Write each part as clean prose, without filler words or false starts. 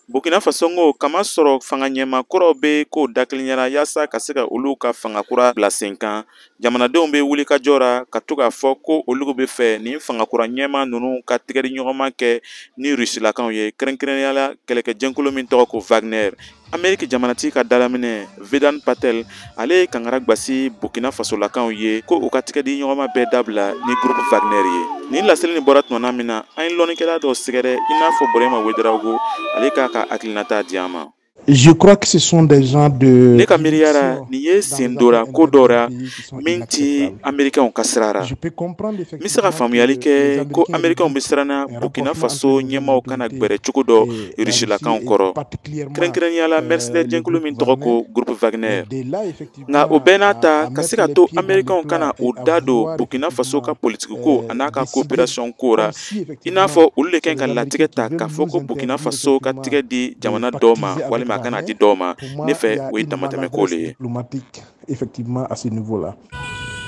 Burkina Faso ko kama sɔrɔ fanga ɲɛmaa kɔrɔw bɛ ko dakiliɲara yaasa ka se ka olu ka fanga kura bila sen kan. Jamanadenw bɛ wuli ka jɔ ra ka to k'a fɔ ko olu bɛ fɛ nin fanga kura ɲɛmaa ninnu ka tigɛdi ɲɔgɔnma kɛ ni Rusilakaw ye, kɛrɛnkɛrɛnnenya la kɛlɛkɛjɛnkulu min tɔgɔ ko Wagner. Ameriki jamanatigi ka dalaminɛ Vedant Patel, ale ye kankari gbasi Burkina Fasolakaw ye ko u ka tigɛdi ɲɔgɔnma bɛɛ dabila ni groupe Wagner ye. Nin laseli nin bɔra tuma min na, an ye lɔnnikɛla dɔ sɛgɛrɛ i n'a fɔ Burema Ouedraogo, ale k'a ka hakilinata di an ma. Je crois que ce sont des gens de Ne ka miiriya ra, nin ye sen dora ko dɔ ra min ti Américains ka sira ra. N bɛ se ka faamuyali kɛ ko Américains bɛ siranna Burkina Faso ɲɛmaaw kana gbɛrɛ cogo dɔ Rusilakaw kɔrɔ, kɛrɛnkɛrɛnnenya la mercenaire jɛnkulu min tɔgɔ ko groupe Wagner. Nka o bɛɛ n'a ta, ka se ka to Américains kana u da don Burkina Faso ka politiki ko a n'a ka coopération ko ra, i n'a fɔ olu de kan ka latigɛ ta k'a fɔ ko Burkina Faso ka tigɛ di jamana dɔw ma walima a kana di dɔw ma, ne fɛ o ye damatɛmɛ ko le ye. Effectivement, à ce niveau-là.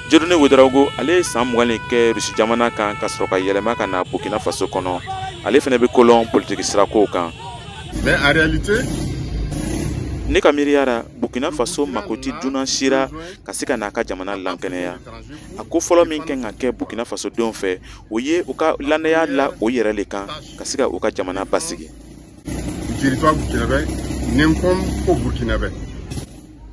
Dieudonné Ouedraogo, ale ye san 20 kɛ Rusi jamana kan ka sɔrɔ ka yɛlɛma ka na Burkina Faso kɔnɔ. Ale fana bɛ kolɔn politiki sirakow kan. Mais en réalité, ne ka miiriya ra, Burkina Faso mako ti dunan sira ka se ka n'a ka jamana lankɛnɛya. A ko fɔlɔ min kan ka kɛ Burkina Faso denw fɛ, o ye u ka lanaya la o yɛrɛ le kan ka se ka u ka jamana basigi. Territoire burkinabé n'incombe qu'au Burkinabé.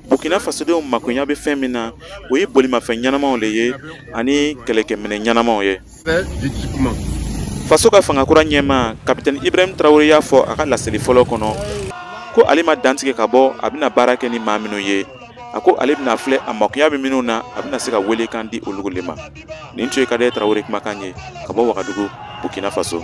Burkina Fasodenw makoɲa bɛ fɛn min na, o ye bolimafɛn ɲɛnamaw le ye ani kɛlɛkɛminɛ ɲɛnamaw ye. C'est d'équipement. Faso ka fangakura ɲɛmaa, Kapitɛni Ibrahim Traoré, y'a fɔ a ka laseli fɔlɔ kɔnɔ ko ale ma dantigɛ ka bɔ a bɛna baara kɛ ni maa minnu ye. A ko ale bɛna filɛ a makoya bɛ minnu na, a bɛna se ka welekan di olu le ma. Nin tun ye Kadɛ Traoré kumakan ye ka bɔ Wagadugu, Burkina Faso.